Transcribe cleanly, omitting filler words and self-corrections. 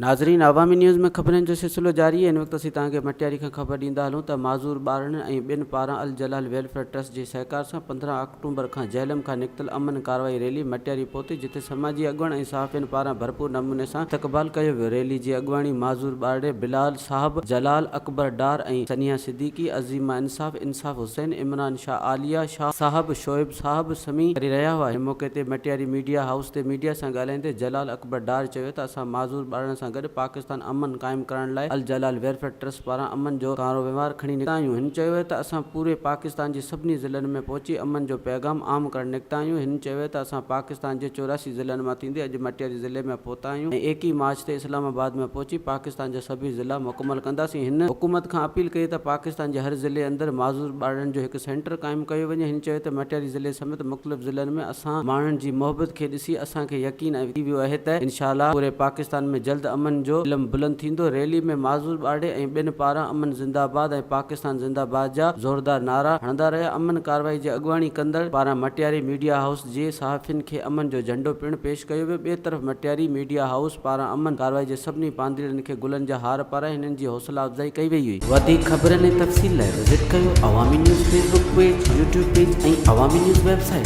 ناظرين عوامي نيوز ۾ خبرن جو سلسلو جاري آهي هن وقت اسين توهان کي مٽياري کان خبر ڏيندا هلون ته معذور ٻارڙن ۽ ٻين پاران الجلال ويلفيئر ٽرسٽ جي سهڪار سان 15 آڪٽومبر کان جهلم کان نڪتل امن ڪارروائي ريلي مٽياري پهتي جتي سماجي اڳواڻ ۽ صحافين پاران ڀرپور نموني سان استقبال ڪيو ويو ريلي جي اڳواڻي معذور ٻارڙي بلال صاحب جلال اڪبر ڊار ۽ سنيها صديقي عظيمه انصاف انصاف حسين عمران شاهه عاليه شاهه صاحب شعيب صاحب سمي ڪري رهيا هئا هن موقعي تي مٽياري ميڊيا هائوس تي ميڊيا سان ڳالهائيندي جلال اڪبر ڊار چيو ته اسان معذور ٻارڙن سان گڏ پاڪستان امن قائم ڪرڻ لاء الجلال ويلفيئر ٽرسٽ پاران امن جو ڪاروهنوار کڻي نڪتا آهيون. هن چيو ته اسان پوري پاڪستان جي سڀني ضلعن ۾ پهچي امن جو پيغام عام ڪرڻ نڪتا آهيون. هن چيو ته اسان پاڪستان جي 84 ضلعن مان ٿيندي اڄ مٽياري ضلعي ۾ پهتا آهيون ۽ 21 مارچ تي اسلام آباد ۾ پهچي پاڪستان جا سڀئي ضلعا مڪمل ڪنداسين. هن حڪومت کان اپيل ڪئي ته پاڪستان جي هر ضلعي اندر معذور ٻارڙن جو هڪ سينٽر قائم ڪيو وڃي. هن چيو ته مٽياري ضلعي سميت مختلف ضلعن ۾ اسان ماڻهن جي محبت کي ڏسي اسان کي يقين ٿي ويو آهي ته انشاء الله پوري پاڪستان ۾ جلد امن جو علم بلند ٿيندو. ريلي ۾ معذور ٻارڙي ۽ ٻين پاران امن زنده آباد ۽ پاڪستان زنده آباد جا زوردار نعرا هڻندا رهيا. امن ڪارروائي جي اڳواڻي ڪندڙ پاران مٽياري ميڊيا هائوس جي صحافين کي امن جو جهنڊو پڻ پيش ڪيو ويو. ٻئي طرف مٽياري ميڊيا هائوس پاران امن ڪارروائي جي سڀني پانڌيئڙن کي گلن جا هار پارائي هنن جي حوصلا افزائي ڪئي وئي هئي. وڌيڪ خبرن ۽ تفصيل لاء وزٽ ڪيو Awami news Facebook page, YouTube page ۽ Awami news website.